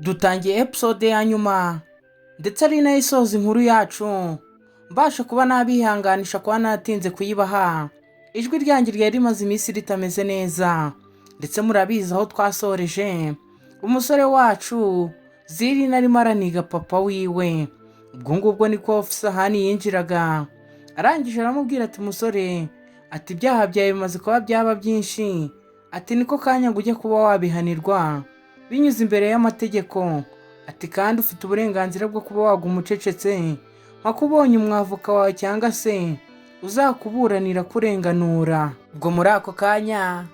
Dutangiye episode ya nyuma, ndetse ari nayo isoza inkuru yacu. Mbasha kuba nabihanganisha kuba natinze kuyibaha. Ijwi ryanjye ryari rimaze iminsi ritameze neza, ndetse murabizi aho twasoreje. Umusore wacu Zirina arimo araniga papa wiwe. Ubwo ngubwo niko Officer Hani yinjiraga, arangije aramubwira ati: "Musore," ati, "ibyaha byawe bimaze kuba byaba byinshi," ati, "niko kanya ngo ujye kuba wabihanirwa binyuze imbere y'amategeko," ati, "kandi ufite uburenganzira bwo kuba waguma ucecetse mpaka ubonye umwavoka wawe cyangwa se uzakuburanira kurenganura." Ubwo muri ako kanya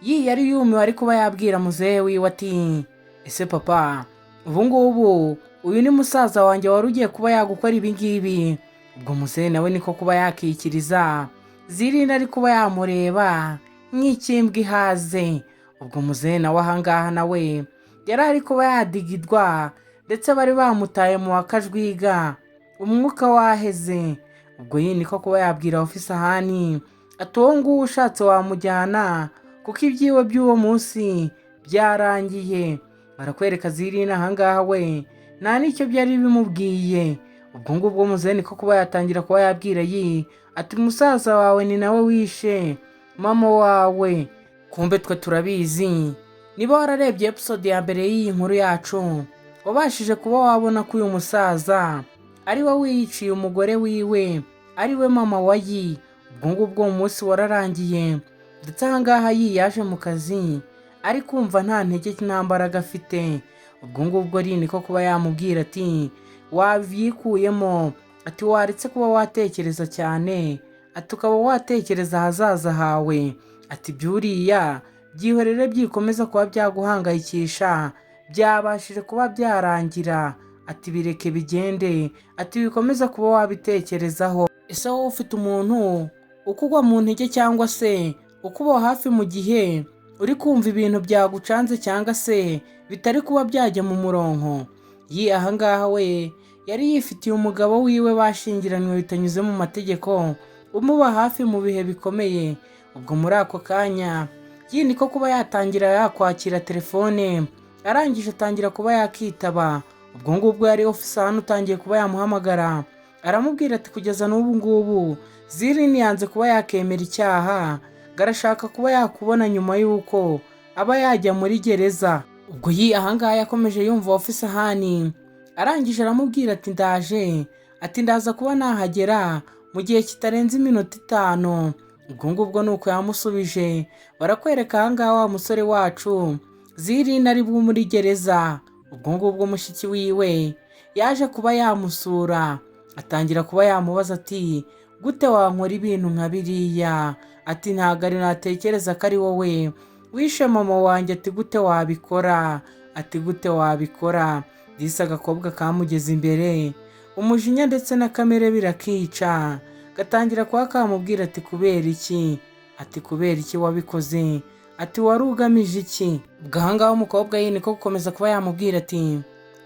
yi yari yumiwe, ari kuba yabwira muzehe wiwe ati: "Ese papa, ubu ngubu uyu ni musaza wanjye wari ugiye kuba yagukora ibi ngibi?" Ubwo muzehe nawe niko kuba yakikiriza Zirina, ari kuba yamureba nk'ikimbwa ihaze. Ubwo muzehe nawe ahangaha nawe yari ari kuba yadigidwa, ndetse bari bamutaye mu wakajwiga, umwuka waheze. Ubwo yi niko kuba yabwira Officer Hani ati: "Uwo nguwo ushatse wamujyana, kuko ibyiwe by'uwo munsi byarangiye." Barakwereka Zirina ahangaha we nta n'icyo byari bimubwiye. Ubwo ngubwo muzehe niko kuba yatangira kuba yabwira yi ati: "Musaza wawe ni nawe wishe mama wawe." Kumbe twe turabizi, niba wararebye episode ya mbere y'iyi nkuru yacu, wabashije kuba wabona ko uyu musaza ari we wiyiciye umugore wiwe, ari we mama wa Yi. Ubwo ngubwo uwo munsi wararangiye, ndetse ahangaha Yi yaje mu kazi ari kumva nta ntege, nta mbaraga afite. Ubwo ngubwo ri niko kuba yamubwira ati: "Wabyikuyemo," ati, "waretse kuba watekereza cyane," ati, "ukaba watekereza ahazaza hawe," ati, "byuriya byihorere, byikomeza kuba byaguhangayikisha, byabashije kuba byarangira," ati, "bireke bigende," ati, "bikomeza kuba wabitekerezaho." Ese wowe ufite umuntu ukugwa mu ntege cyangwa se ukuba hafi mu gihe uri kumva ibintu byagucanze cyangwa se bitari kuba byajya mu murongo? Yi ahangaha we yari yifitiye umugabo wiwe bashingiranywe bitanyuze mu mategeko, umuba hafi mu bihe bikomeye. Ubwo muri ako kanya yi niko kuba yatangira yakwakira telefone, arangije atangira kuba yakitaba. Ubwo ngubwo yari Officer hano utangiye kuba yamuhamagara, aramubwira ati: "Kugeza n'ubu ngubu Zirini yanze kuba yakemera icyaha, ngo arashaka kuba yakubona nyuma y'uko aba yajya muri gereza." Ubwo yi ahangaha yakomeje yumva Officer Hani, arangije aramubwira ati: "Ndaje," ati, "ndaza kuba nahagera mu gihe kitarenze iminota 5." Ubwo ngubwo ni uko yamusubije. Barakwereka ahangaha wa musore wacu Zirina ari bwo muri gereza. Ubwo ngubwo mushiki wiwe yaje kuba yamusura, atangira kuba yamubaza ati: "Gute wankora ibintu nka biriya?" Ati: "Ntabwo ari natekereza ko ari wowe wishe mama wanjye." Ati: "Gute wabikora?" Ati: "Gute wabikora?" Disi agakobwa kamugeze imbere, umujinya ndetse na kamere birakica, gatangira kuba kamubwira ati: "Kubera iki?" Ati: "Kubera iki wabikoze?" Ati: "Wari ugamije iki?" Ubwo ahangaha umukobwa ye niko gukomeza kuba yamubwira ati: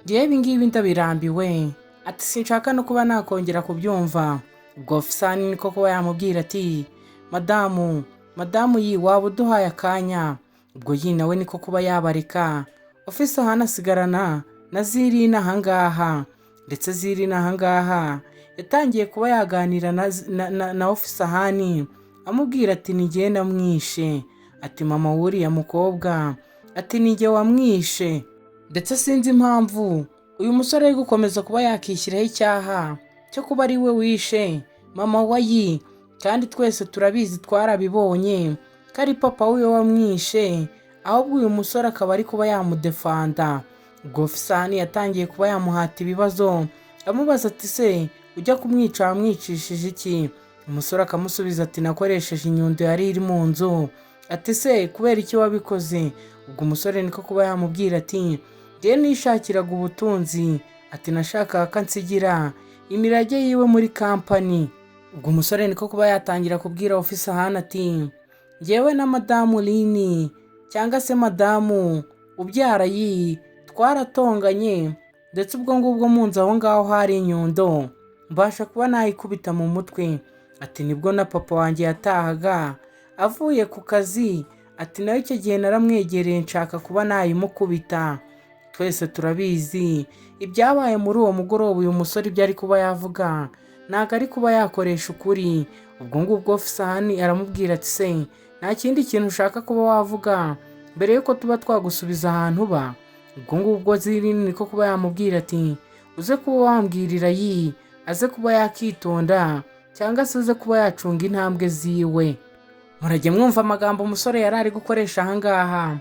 "Ngewe ibi ngibi ndabirambiwe," ati, "sinshaka no kuba nakongera kubyumva." Ubwo Officer niko kuba yamubwira ati: "Madamu, madamu yi, waba uduhaye akanya?" Ubwo yi nawe niko kuba yabareka, Officer hano asigarana na Zirina ahangaha. Ndetse Zirina ahangaha yatangiye kuba yaganira na Officer Hani, amubwira ati: "Ni njye namwishe," ati, "mama w'uriya mukobwa," ati, "ni njye wamwishe, ndetse sinzi impamvu uyu musore ari gukomeza kuba yakishyiraho icyaha cyo kuba ari we wishe mama wa Yi, kandi twese turabizi, twarabibonye ko ari papa wiwe wamwishe, ahubwo uyu musore akaba ari kuba yamudefanda." Ubwo Officer Hani yatangiye kuba yamuhata ibibazo, amubaza ati: "Se ujya kumwica wamwicishije iki?" Umusore akamusubiza ati: "Nakoresheje inyundo yari iri mu nzu." Ati: "Se kubera iki wabikoze?" Ubwo umusore niko kuba yamubwira ati: "Njyewe nishakiraga ubutunzi," ati, "nashakaga ko ansigira imirage yiwe muri company." Ubwo umusore niko kuba yatangira kubwira Officer Hani ati: "Njyewe na madamu Lini, cyangwa se madamu ubyara Yi, twaratonganye, ndetse ubwo ngubwo mu nzu aho ngaho hari inyundo, mbasha kuba nayikubita mu mutwe," ati, "nibwo na papa wanjye yatahaga avuye ku kazi," ati, "nawe icyo gihe naramwegereye nshaka kuba nayimukubita." Twese turabizi ibyabaye muri uwo mugoroba. Uyu musore ibyo ari kuba yavuga ntabwo ari kuba yakoresha ukuri. Ubwo ngubwo Officer Han aramubwira ati: "Se nta kindi kintu ushaka kuba wavuga mbere yuko tuba twagusubiza ahantu uba?" Ubwo ngubwo Zirini niko kuba yamubwira ati: "Uze kuba wambwirira yi aze kuba yakitonda, cyangwa se aze kuba yacunga intambwe ziwe." Murajye mwumva amagambo umusore yari ari gukoresha ahangaha.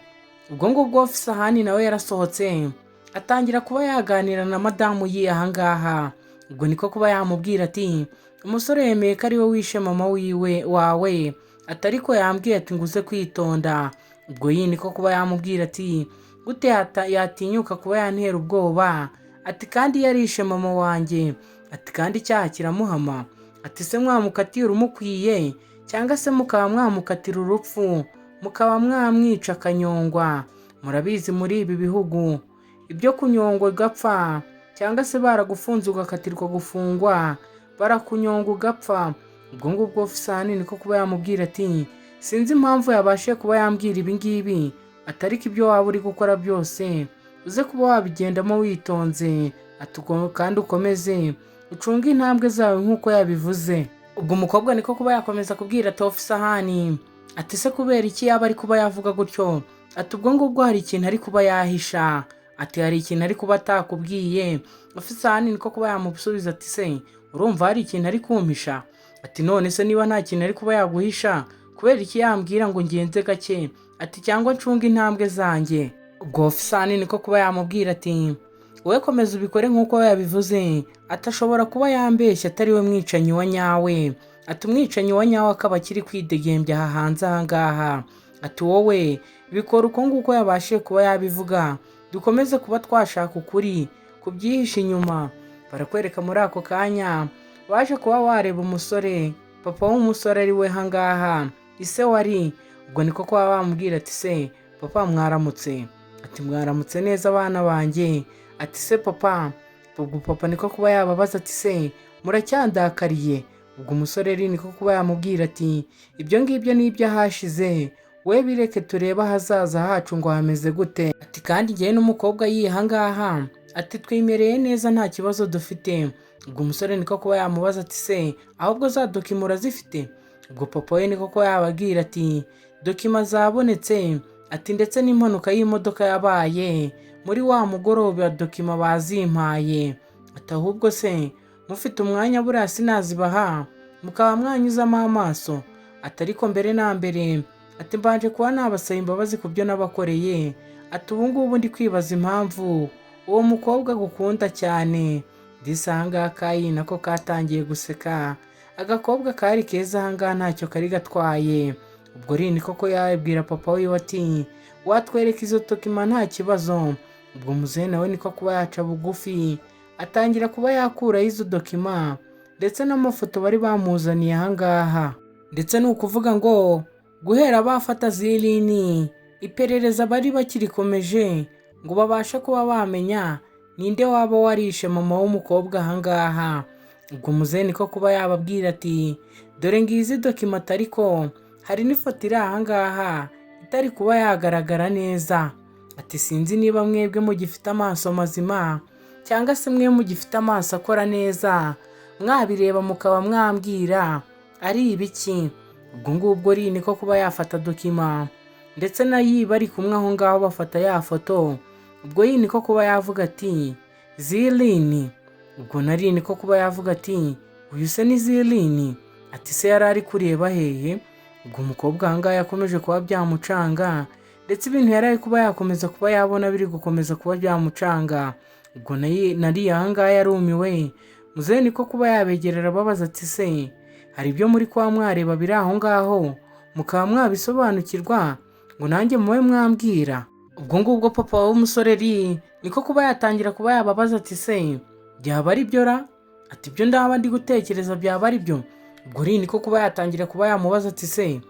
Ubwo ngubwo Officer Han nawe yarasohotse, atangira kuba yaganira na madamu yi ahangaha. Ubwo niko kuba yamubwira ati: "Umusore yemeye ko ari we wishe mama wiwe wawe, atari ko yambwiye ati ngo uze kwitonda." Ubwo yi niko kuba yamubwira ati: "Gute yatinyuka kuba yantera ubwoba?" Ati: "Kandi yarishe mama wanjye." Ati: "Kandi icyaha kiramuhama." Ati: "Se mwamukatira umukwiye, cyangwa se mukaba mwamukatira urupfu, mukaba mwamwica akanyongwa?" Murabizi, muri ibi bihugu ibyo kunyongwa ugapfa, cyangwa se baragufunze ugakatirwa gufungwa, barakunyonga ugapfa. Ubwo ngubwo Officer Han niko kuba yamubwira ati: "Sinzi impamvu yabashije kuba yambwira ibi ngibi, atari ko ibyo waba uri gukora byose uze kuba wabigendamo witonze." Ati: "Kandi ukomeze ucunge intambwe zawe nk'uko yabivuze." Ubwo umukobwa niko kuba yakomeza kubwira ati: "Officer Han," ati, "se kubera iki yaba ari kuba yavuga gutyo?" Ati: "Ubwo ngubwo hari ikintu ari kuba yahisha." Ati: "Hari ikintu ari kuba atakubwiye." Officer Han niko kuba yamusubiza ati: "Se urumva hari ikintu ari kumpisha?" Ati: "None se niba nta kintu ari kuba yaguhisha, kubera iki yambwira ngo ngenze gake?" Ati: "Cyangwa ncunge intambwe zanjye?" Ubwo Officer Han niko kuba yamubwira ati: "Wowe komeza ubikore nk'uko yabivuze." Ati: "Ashobora kuba yambeshya, atari we mwicanyi wa nyawe." Ati: "Umwicanyi wa nyawe akaba akiri kwidegembya aha hanze aha ngaha." Ati: "Wowe bikora uko nguko yabashije kuba yabivuga, dukomeze kuba twashaka ukuri kubyihishe inyuma." Barakwereka muri ako kanya waje kuba wareba umusore, papa w'umusore ari we hangaha ise wari. Ubwo niko kuba bamubwira ati: "Se papa, mwaramutse?" Ati: "Mwaramutse neza, abana banjye." Ati: "Se papa?" Ubwo papa niko kuba yababaza ati: "Se muracyandakariye?" Ubwo umusore rero niko kuba yamubwira ati: "Ibyo ngibyo ni iby'ahashize, we bireke, turebe ahazaza hacu ngo hameze gute." Ati: "Kandi njyewe n'umukobwa yiha ngaha," ati, "twimereye neza, nta kibazo dufite." Ubwo umusore niko kuba yamubaza ati: "Se ahubwo za document urazifite?" Ubwo papa we niko kuba yababwira ati: "Document zabonetse." Ati: "Ndetse n'impanuka y'imodoka yabaye muri wa mugoroba, document bazimpaye." Ati: "Ahubwo se mufite umwanya, buriya sinazibaha mukaba mwanyuzamo amaso?" Ati: "Ariko mbere na mbere," ati, "mbanje kuba nabasaba imbabazi ku byo nabakoreye." Ati: "Ubu ngubu ndi kwibaza impamvu uwo mukobwa agukunda cyane." Disi ahangaha kayi nako katangiye guseka. Agakobwa kari keza ahangaha, ntacyo kari gatwaye. Ubwo rini koko yabwira papa wiwe ati: "Watwereka izo document, nta kibazo." Ubwo muzehe nawe niko kuba yaca bugufi, atangira kuba yakuraho izo document ndetse n'amafoto bari bamuzaniye ahangaha. Ndetse ni ukuvuga ngo guhera bafata Zirini, iperereza bari bakirikomeje ngo babashe kuba bamenya ninde waba warishe mama w'umukobwa ahangaha. Ubwo muzehe niko kuba yababwira ati: "Dore ngizi document, ariko hari n'ifoto iri ahangaha itari kuba yagaragara neza." Ati: "Sinzi niba mwebwe mugifite amaso mazima, cyangwa se mwe mugifite amaso akora neza, mwabireba mukaba mwambwira ari ibiki." Ubwo ngubwo ri niko kuba yafata document, ndetse na yi bari kumwe aho ngaho bafata ya foto. Ubwo yi niko kuba yavuga ati: "Zirini." Ubwo nari niko kuba yavuga ati: "Uyu se ni Zirini?" Ati: "Se yari ari kureba hehe?" Ubwo umukobwa aha ngaha yakomeje kuba byamucanga, ndetse ibintu yari ari kuba yakomeza kuba yabona biri gukomeza kuba byamucanga. Ubwo nari aha ngaha yarumiwe. Muzehe niko kuba yabegerera, ababaza ati: "Se hari ibyo muri kuba mwareba biri aho ngaho mukaba mwabisobanukirwa, ngo nanjye mube mwambwira?" Ubwo ngubwo papa w'umusore ri niko kuba yatangira kuba yababaza ati: "Se byaba ari byo ra?" Ati: "Ibyo ndaba ndi gutekereza byaba ari byo?" Ubwo ri niko kuba yatangira kuba yamubaza ati: "Se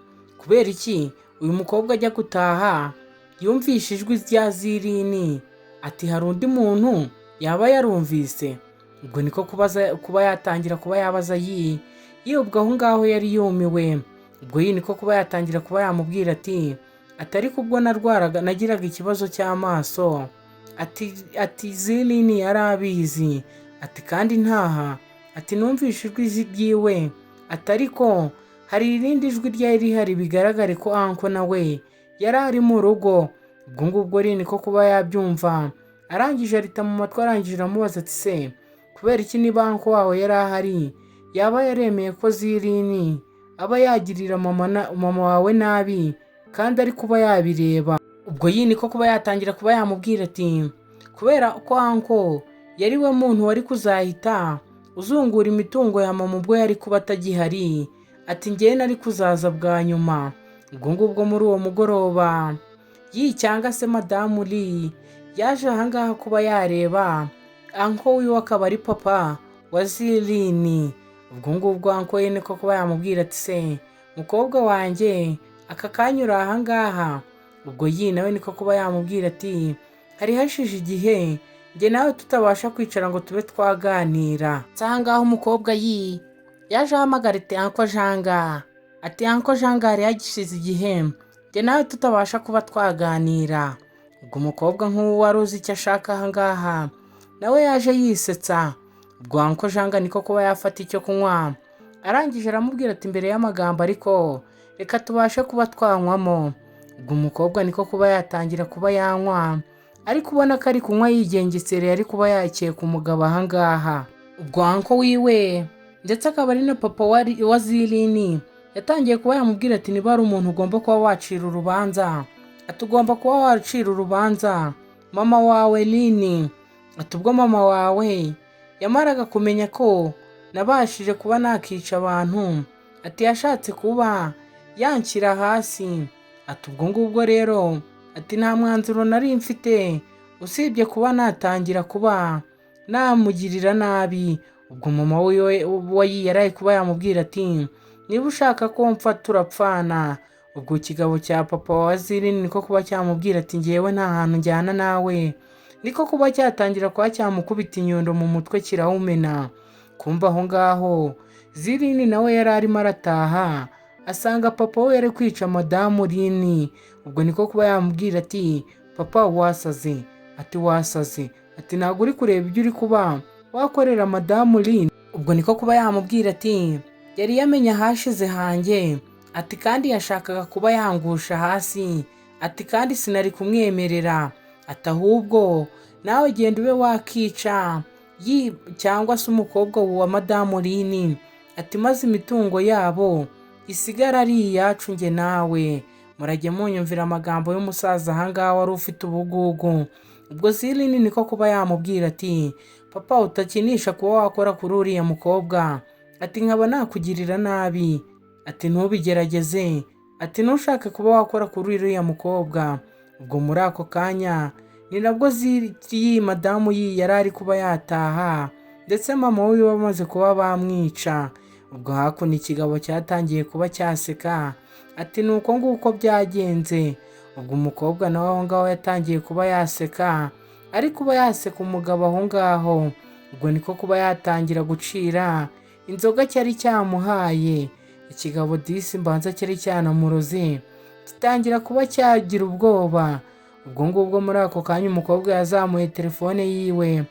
kubera iki uyu mukobwa ajya gutaha yumvishe ijwi rya Zirini?" Ati: "Hari undi muntu yaba yarumvise?" Ubwo niko kubaza kuba yatangira kuba yabaza yi ubwo aho ngaho yari yumiwe. Ubwo yi niko kuba yatangira kuba yamubwira ati: "Atari kubwo narwaraga, nagiraga ikibazo cy'amaso." Ati Zilini yari abizi. Ati kandi ntaha, ati numvishe ijwi ryiwe. Ati ariko hari irindi jwi ryari rihari, bigaragare ko uncle nawe yari ari mu rugo. Ubwo ngubwo Rini ko kuba yabyumva, arangije arita mu matwi, arangije aramubaza ati: "Se kubera iki, niba uncle wawe yari ahari, yaba yaremeye ko Zirini aba yagirira mama wawe nabi kandi ari kuba yabireba?" Ubwo yini ko kuba yatangira kuba yamubwira ati: "Kubera ko uncle yari we muntu wari kuzahita uzungura imitungo ya mama ubwo yari kuba atagihari." Ati: "Ngewe nari kuzaza bwa nyuma." Ubwo ngubwo muri uwo mugoroba yi cyangwa se madamu Lee yaje ahangaha kuba yareba uncle wiwe, akaba ari papa wa Zirini. Ubwo ngubwo uncle ye niko kuba yamubwira ati: "Se mukobwa wanjye, aka kanya uri ahangaha?" Ubwo yi nawe niko kuba yamubwira ati: "Hari hashize igihe njye nawe tutabasha kwicara ngo tube twaganira." Ahangaha umukobwa yi yaje ahamagara ati: "Uncle Janga." Ati: "Uncle Janga, hari hashize igihe njye nawe tutabasha kuba twaganira." Ubwo umukobwa nk'uwo wari uzi icyo ashaka ahangaha nawe yaje yisetsa. Ubwo uncle Janga niko kuba yafata icyo kunywa, arangije aramubwira ati: "Imbere y'amagambo, ariko reka tubashe kuba twanywamo." Ubwo umukobwa niko kuba yatangira kuba yanywa, ariko ubona ko ari kunywa yigengesereye, ari kuba yakeka umugabo ahangaha. Ubwo uncle wiwe, ndetse akaba ari na papa wa Zirini, yatangiye kuba yamubwira ati: "Niba hari umuntu ugomba kuba wacira urubanza," ati, "ugomba kuba wacira urubanza mama wawe Lini." Ati: "Ubwo mama wawe yamaraga kumenya ko nabashije kuba nakica abantu," ati, "yashatse kuba yanshyira hasi." Ati: "Ubwo ngubwo rero," ati, "nta mwanzuro nari mfite usibye kuba natangira kuba namugirira nabi." Ubwo mama wiwe we yaraye kuba yamubwira ati: "Niba ushaka ko mpfa turapfana." Ubwo ikigabo cya papa wa Zirini niko kuba cyamubwira ati: "Ngewe nta hantu njyana nawe." Niko kuba cyatangira kuba cyamukubita inyundo mu mutwe kirawumena. Kumva aho ngaho Zirini nawe yari arimo arataha, asanga papa we yari kwica madamu Rini. Ubwo niko kuba yamubwira ati: "Papa, wasaze." Ati: "Wasaze." Ati: "Ntabwo uri kureba ibyo uri kuba wakorera madamu Rini?" Ubwo niko kuba yamubwira ati: "Yari yamenye ahashize hanjye," ati, "kandi yashakaga kuba yangusha hasi," ati, "kandi sinari kumwemerera." Ati: "Ahubwo nawe genda ube wakica yi cyangwa se umukobwa wa madamu Rini," ati, "maze imitungo yabo isigara ari iyacu njye nawe." Murajye munyumvira amagambo y'umusaza ahangaha wari ufite ubugugu. Ubwo Zirini niko kuba yamubwira ati: "Papa, utakinisha kuba wakora kuri uriya mukobwa," ati, "nkaba nakugirira nabi." Ati: "Ntubigerageze." Ati: "Ntushake kuba wakora kuri uriya mukobwa." Ubwo muri ako kanya ni nabwo ziri madamu yi yari ari kuba yataha, ndetse mama wiwe bamaze kuba bamwica. Ubwo hakuno ikigabo cyatangiye kuba cyaseka, ati: "Ni uko nguko byagenze." Ubwo umukobwa nawe aho ngaho yatangiye kuba yaseka, ari kuba yaseka umugabo aho ngaho. Ubwo niko kuba yatangira gucira inzoga cyari cyamuhaye. Ikigabo disi mbanza cyari cyanamuroze, gitangira kuba cyagira ubwoba. Ubwo ngubwo muri ako kanya umukobwa yazamuye telefone yiwe,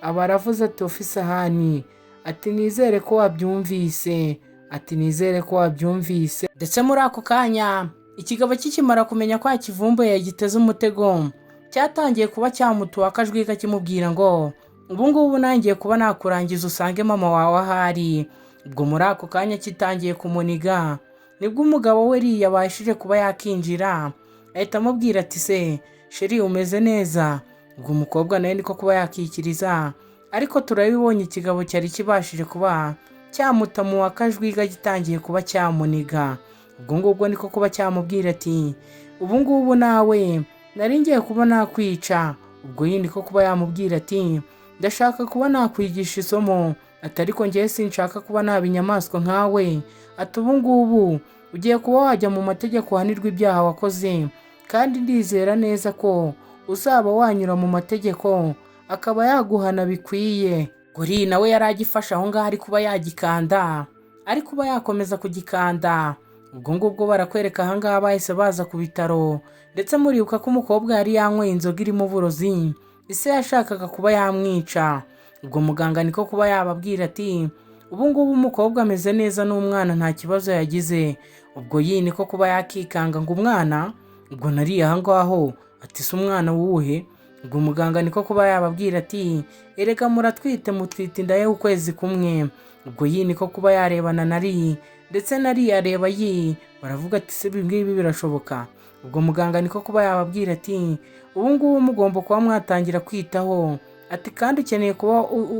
aba aravuze ati: "Officer Hani," ati, "nizere ko wabyumvise." Ati: "Nizere ko wabyumvise." Ndetse muri ako kanya ikigabo kikimara kumenya ko yakivumbuye, yagiteze umutego, cyatangiye kuba cyamutuwe akajwi kakimubwira ngo: "Ubu ngubu nangiye kuba nakurangiza, usange mama wawe ahari." Ubwo muri ako kanya kitangiye kumuniga, nibwo umugabo we riya yabashije kuba yakinjira, ahita amubwira ati: "Se chérie, umeze neza?" Ubwo umukobwa nawe niko kuba yakikiriza, ariko turabibonye ikigabo cyari kibashije kuba cyamutamuwe akajwi gitangiye kuba cyamuniga. Ubwo ngubwo niko kuba cyamubwira ati: "Ubu ngubu nawe nari ngiye kuba nakwica." Ubwo yindi ko kuba yamubwira ati: "Ndashaka kuba nakwigisha isomo," ati, "ariko ngewe sinshaka kuba naba inyamaswa nkawe." Ati: "Ubu ngubu ugiye kuba wajya mu mategeko uhanirwa ibyaha wakoze, kandi ndizera neza ko uzaba wanyura mu mategeko akaba yaguhana bikwiye." Guri nawe yari agifashe aho ngaho, ari kuba yagikanda, ari kuba yakomeza kugikanda. Ubwo ngubwo barakwereka aha ngaha bahise baza ku bitaro, ndetse muribuka ko umukobwa yari yanyweye inzoga irimo uburozi. Ise yashakaga kuba yamwica. Ubwo muganga niko kuba yababwira ati: "Ubu ngubu umukobwa ameze neza n'umwana nta kibazo yagize." Ubwo yi niko kuba yakikanga ngo: "Umwana?" Ubwo nariye aho ngaho ati: "Si umwana wuhe?" Ubwo muganga niko kuba yababwira ati: "Erega muratwite, mutwite inda y'ukwezi kumwe." Ubwo yi niko kuba yarebana na Ri, ndetse na Ri areba yi, baravuga ati: "Se ibi ngibi birashoboka?" Ubwo muganga niko kuba yababwira ati: "Ubu ngubu mugomba kuba mwatangira kwitaho," ati: "kandi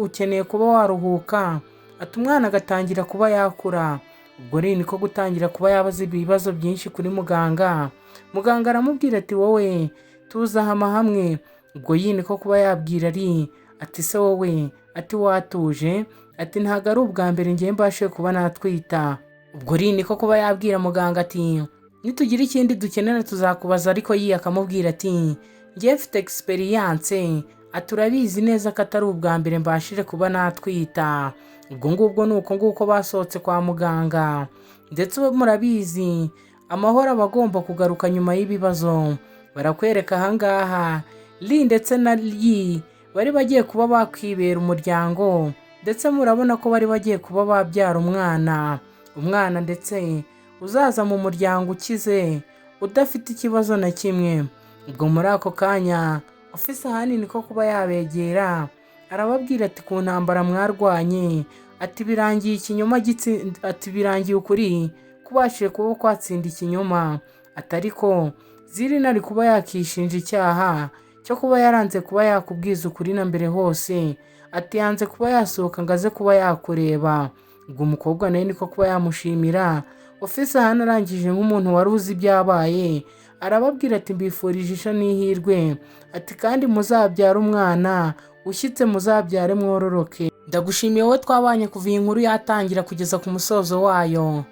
ukeneye kuba waruhuka," ati: "umwana agatangira kuba yakura." Ubwo rero niko gutangira kuba yabaza ibibazo byinshi kuri muganga. Muganga aramubwira ati: "Wowe tuza hama hamwe." Ubwo yi niko kuba yabwira ari ati: "Se wowe," ati: "watuje," ati: "ntabwo ari ubwa mbere ngiye mbashe kuba natwita." Ubwo ri niko kuba yabwira muganga ati: "Nitugira ikindi dukenera tuzakubaza." Ariko yi akamubwira ati: "Ngiye mfite experience," ati: "urabizi neza ko atari ubwa mbere mbashije kuba natwita." Ubwo ngubwo ni uko nguko basohotse kwa muganga, ndetse murabizi amahoro aba agomba kugaruka nyuma y'ibibazo. Barakwereka ahangaha Li ndetse na Yi bari bagiye kuba bakwibera umuryango, ndetse murabona ko bari bagiye kuba babyara umwana, umwana ndetse uzaza mu muryango ukize, udafite ikibazo na kimwe. Ubwo muri ako kanya officer hani niko kuba yabegera, arababwira ati: "Ku ntambara mwarwanye," ati: "birangiye ikinyoma gitsi," ati: "birangiye ukuri kubashije kuba kwatsinda ikinyoma," ati: "ariko Zirina ari kuba yakishinja icyaha cyo kuba yaranze kuba yakubwiza ukuri na mbere hose," ati: "yanze kuba yasohoka ngo aze kuba yakureba." Ubwo umukobwa nawe niko kuba yamushimira. Officer hano arangije, nk'umuntu wari uzi ibyabaye, arababwira ati: "Mbifurije isha n'ihirwe," ati: "kandi muzabyare umwana ushyitse, muzabyare mwororoke." Ndagushimiye wowe twabanye kuva iyi nkuru yatangira kugeza ku musozo wayo,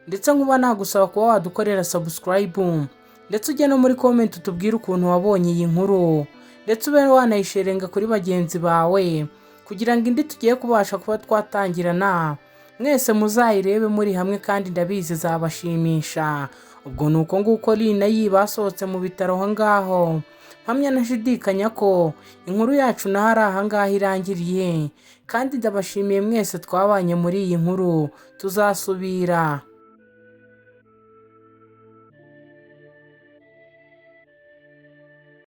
ndetse nkuba nagusaba kuba wadukorera subscribe, ndetse ujye no muri comment utubwire ukuntu wabonye iyi nkuru, ndetse ube wanayisharinga kuri bagenzi bawe kugira ngo indi tugiye kubasha kuba twatangirana mwese muzayirebe muri hamwe, kandi ndabizi izabashimisha. Ubwo ni uko nguko Lina yi basohotse mu bitaro aho ngaho. Mpamya nashidikanya ko inkuru yacu naho ari aha ngaha irangiriye, kandi ndabashimiye mwese twabanye muri iyi nkuru. Tuzasubira.